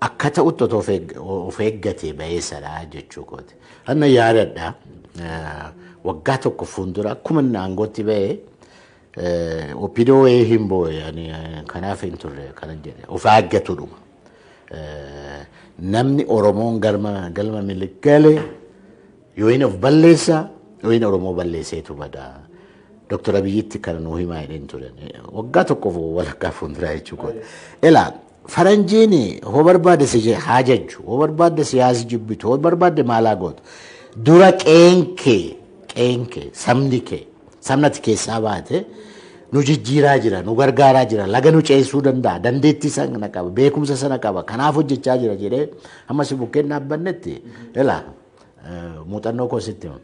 Akka ta'utti otoo of eeggatee ba'eessadha jechuu kooti. Anna yaadadha, waggaa tokko fuuldura akkuma inni aangootti ba'ee OPDO wayii hin boo'e, ani kanaaf hin turre kanan jedhe, of eeggatudha. Namni Oromoon galma Minilik gale yoo inni of balleessa, yoo inni Oromoo balleesseetu bada. Dr. Abiyyitti kana nuu himaa jedheen ture. Waggaa tokkoof walakkaa fuulduraa jechuu kooti. Ilaa, faranjiin hoo barbaadde si haa jajju, hoo barbaadde siyaasi jibbitu, hoo barbaadde maalaa gootu. Dura qeenkee qeenkee, sabni kee, sabni ati keessaa baate nu jijjiiraa jira, nu gargaaraa jira, laga nu ceesisuu danda'a, dandeettii sana qaba, beekumsa sana qaba, kanaaf hojjechaa jira jedhee hamma si bukkeen dhaabbannetti. Ilaa, muuxannoo koo sitti hima.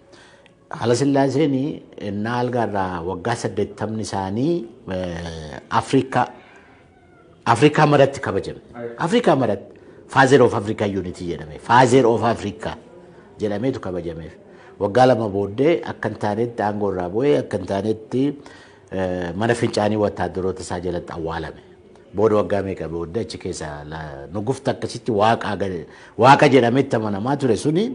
Haala Sillaaseen innaa algaarraa waggaa 80 isaanii Afrikaa maratti kabajame. Afrikaa maratti Father of Africa Unity jedhame. Father of Africa jedhameetu kabajameef. Waggaa 2 booddee akka hin taanetti aangoo irraa bu'ee, akka hin taanetti mana fincaanii wattaaddaroota isaa jalatti awwaalame. Booda waggaa meeqa booddee achi keessa nugufta akkasitti waaqa jedhametti amanamaa ture suni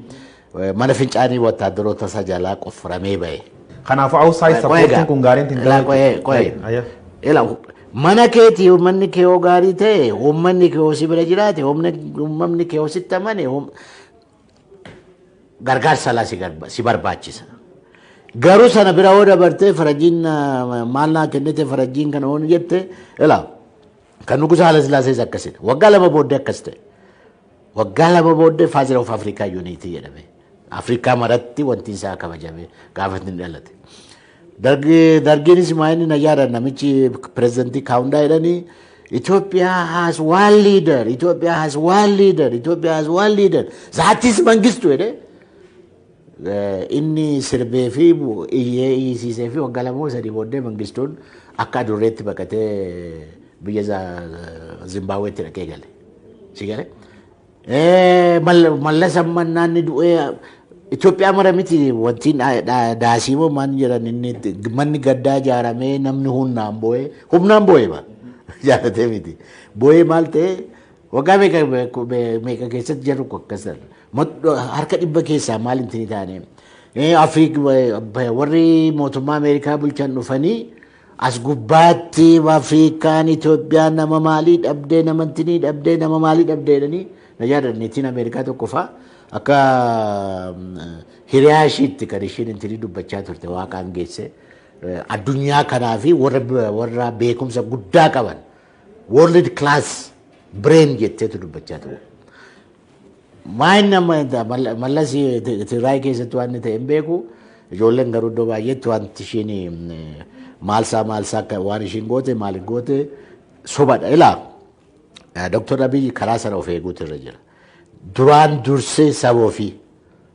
mana fincaanii wattaaddaroota isaa jalaa qofforamee ba'e. Kanaafuu outside supportiin kun gaariin hin ta'u. Ila, mana keetii uummanni kee yoo gaarii ta'e, uummanni kee yoo si bira jiraate, uummanni kee yoo sitti amane, gargaarsa alaa si barbaachisa. Garuu sana bira yoo dabartee faranjiin maal naa kennite, faranjiin kana hoon jette, ila, kan Nugusa Haala Sillaasees akkasidha. Waggaa 2 booddee akkas ta'e. Waggaa 2 booddee Father of Africa Unity jedhame. Afrikaa maratti wanti isaa kabajame gaafa inni dhalate. Dargiinis maa inni na yaada, namichi pirezidantii Kaawundaa jedhanii, "Ethiopia has one leader, Ethiopia has one leader, Ethiopia has one leader. That is Mangistu" jedhee inni sirbee fi iyyee iyyisiisee fi waggaa 2 3 booddee Mangistuun akka adurreetti baqatee biyya Zimbaaweetti dhaqee gale. Si gale? Mallas ammannaan inni du'ee Itoophiyaa mara miti, wanti daasii moo maal jedhan, inni manni gaddaa ijaaramee, namni humnaan boo'ee, humnaan boo'ee ba jaalatee miti, boo'ee maal ta'e, waggaa meeqa meeqa keessatti jedhu akkas harka 100 keessaa maal intini taane. Afriik warri mootummaa Ameerikaa bulchan dhufanii as gubbaatti Afrikaan Itoophiyaan nama maalii dhabdee, nama intinii dhabdee, nama maalii dhabdee jedhanii, na yaadan, niitiin Ameerikaa tokko faa akka hiriyaa ishiitti kan ishiin intinii dubbachaa turte waaqaan geesse, addunyaa kanaa fi warra beekumsa guddaa qaban, world class brain jetteetu dubbachaa ture. Maal nama Mallas Tigraay keessatti waan inni ta'e hin beeku. Ijoolleen garuu iddoo baay'eetti wanti ishiin maalsaa maalsaa waan ishiin goote maal goote sobadha. Ilaa, Dr. Abiyyi karaa sana of eeguutu irra jira. Duraan dursee saba ofii,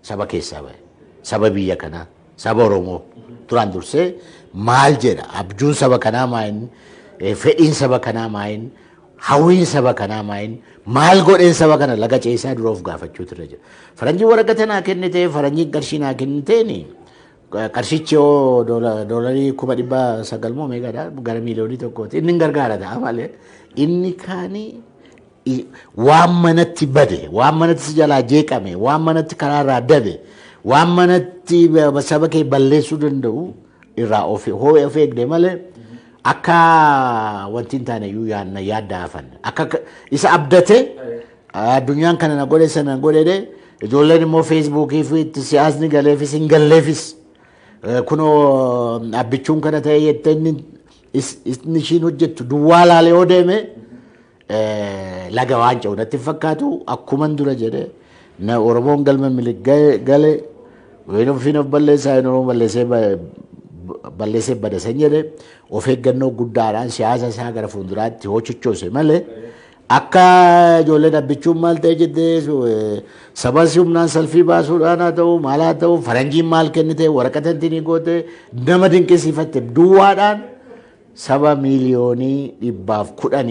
saba keessaa bahe, saba biyya kanaa, saba Oromoo duraan dursee maal jedha, abjuun saba kanaa maal, fedhiin saba kanaa maal, hawwiin saba kanaa maal, maal godheen saba kana laga ceesaa, dura of gaafachuutu irra jira. Faranjiin waraqata naa kennite, faranjiin qarshii naa kenniteen, qarshichi yoo doolarii 900,000 moo meeqadha, gara miiliyoonii 1ti, inni hin gargaara ta'a malee, inni kaanii waan manatti bade, waan manatti si jalaa jeeqame, waan manatti karaarraa dabe, waan manatti saba kee balleessuu danda'u irraa of hoo of eegde malee, akka wanti hin taane iyyuu yaadna yaadda hafan akka isa abdate addunyaan kana na godhe sana na godhe. Ijoolleen immoo Feesbuukii fi itti siyaasni galeefis hin galleefis, kunoo abbichuun kana ta'e jettee, inni ishiin hojjettu duwwaa laalee yoo deeme laga waan ce'u natti hin fakkaatu. Akkuman dura jedhe, na Oromoon galma Minilik gale wayin ofiin of balleessaa, wayin Oromoon balleessee balleessee badasan jedhe, of eeggannoo guddaadhaan siyaasa isaa gara fuulduraatti hochochoose malee, akka ijoolleen abbichuun maal ta'e jettee sabas humnaan salfii baasuudhaan haa ta'u, maal haa ta'u, faranjiin maal kennite, waraqata ittiin goote, nama dinqisiifatte duwwaadhaan saba miiliyoonii 110.